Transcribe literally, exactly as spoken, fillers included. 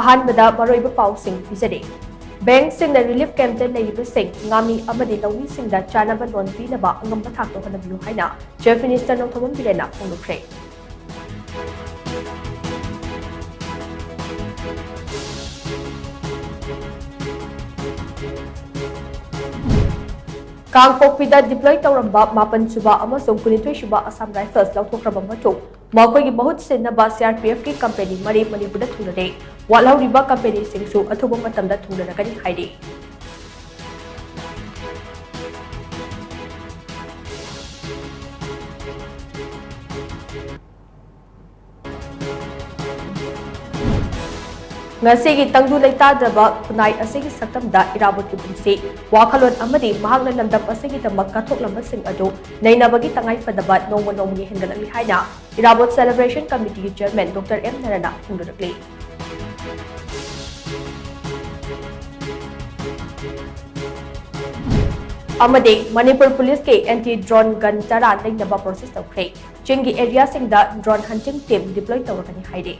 ꯑꯍꯥꯟꯕꯗ ꯃꯔꯨꯑꯣꯏꯕ ꯄꯥꯎꯁꯤꯡ ꯄꯤꯖꯔꯤ꯫ ꯕꯦꯡꯛꯁꯤꯡꯅ ꯔꯤꯂꯤꯐ ꯀꯦꯝꯞꯇ ꯂꯩꯔꯤꯕꯁꯤꯡ, ꯉꯥꯃꯤ ꯑꯃꯗꯤ ꯂꯧꯃꯤꯁꯤꯡꯗ ꯆꯥꯅꯕ ꯂꯣꯟ ꯄꯤꯅꯕ ꯑꯉꯝꯕ ꯊꯥꯛꯇ ꯍꯣꯠꯅꯕꯤꯌꯨ ꯍꯥꯏꯅ ꯆꯤꯐ ꯃꯤꯅꯤꯁꯇꯔ ꯅꯣꯡꯊꯣꯝꯕꯝ ꯕꯤꯔꯦꯟꯅ ꯐꯣꯡꯗꯣꯛꯈ꯭ꯔꯦ꯫ ꯀꯥꯡꯄꯣꯛꯄꯤꯗ ꯗꯤꯄ꯭ꯂꯣꯏ ꯇꯧꯔꯝꯕ ꯃꯥꯄꯟ ꯁꯨꯕ ꯑꯃꯁꯨꯡ ꯀꯨꯟꯅꯤꯊꯣꯏ ꯁꯨꯕ ꯑꯁꯥꯝ ꯔꯥꯏꯐꯜꯁ ꯂꯧꯊꯣꯛꯈ꯭ꯔꯕ ꯃꯇꯨꯡ, ꯃꯈꯣꯏꯒꯤ ꯃꯍꯨꯠ ꯁꯤꯟꯅꯕ ꯁꯤ ꯑꯥꯔ ꯄꯤ ꯑꯦꯐꯀꯤ ꯀꯝꯄꯦꯅꯤ ꯃꯔꯤ ꯃꯅꯤꯄꯨꯔꯗ ꯊꯨꯡꯂꯔꯦ꯫ ꯋꯥꯠꯍꯧꯔꯤꯕ ꯀꯝꯄꯦꯅꯤꯁꯤꯡꯁꯨ ꯑꯊꯨꯕ ꯃꯇꯝꯗ ꯊꯨꯡꯂꯔꯒꯅꯤ ꯍꯥꯏꯔꯤ꯫ ꯉꯁꯤꯒꯤ ꯇꯪꯗꯨ ꯂꯩꯇꯥꯗ꯭ꯔꯕ ꯈꯨꯟꯅꯥꯏ ꯑꯁꯤꯒꯤ ꯁꯛꯇꯝꯗ ꯏꯔꯥꯕꯣꯠꯀꯤ ꯄꯨꯟꯁꯤ, ꯋꯥꯈꯜꯂꯣꯟ ꯑꯃꯗꯤ ꯃꯍꯥꯛꯅ ꯂꯝꯗꯝ ꯑꯁꯤꯒꯤꯗꯃꯛ ꯀꯠꯊꯣꯛꯂꯝꯕꯁꯤꯡ ꯑꯗꯨ ꯅꯩꯅꯕꯒꯤ ꯇꯉꯥꯏꯐꯗꯕ ꯅꯣꯡꯃ ꯅꯣꯡꯃꯒꯤ ꯍꯦꯟꯒꯠꯂꯛꯂꯤ ꯍꯥꯏꯅ ꯏꯔꯥꯕꯣꯠ ꯁꯦꯂꯦꯕ꯭ꯔꯦꯁꯟ ꯀꯃꯤꯇꯤꯒꯤ ꯆꯤꯌꯔꯃꯦꯟ ꯗꯣꯛꯇꯔ ꯑꯦꯝ ꯅꯔꯅ ꯐꯣꯡꯗꯣꯔꯛꯂꯤ꯫ ꯑꯃꯗꯤ ꯃꯅꯤꯄꯨꯔ ꯄꯨꯂꯤꯁꯀꯤ ꯑꯦꯟꯇꯤ ꯗ꯭ꯔꯣꯟ ꯒꯟ ꯇꯔꯥ ꯂꯩꯅꯕ ꯄ꯭ꯔꯣꯁꯦꯁ ꯇꯧꯈ꯭ꯔꯦ꯫ ꯆꯤꯡꯒꯤ ꯑꯦꯔꯤꯌꯥꯁꯤꯡꯗ ꯗ꯭ꯔꯣꯟ ꯍꯟꯇꯤꯡ ꯇꯤꯝ ꯗꯤꯄ꯭ꯂꯣꯏ ꯇꯧꯔꯒꯅꯤ ꯍꯥꯏꯔꯤ꯫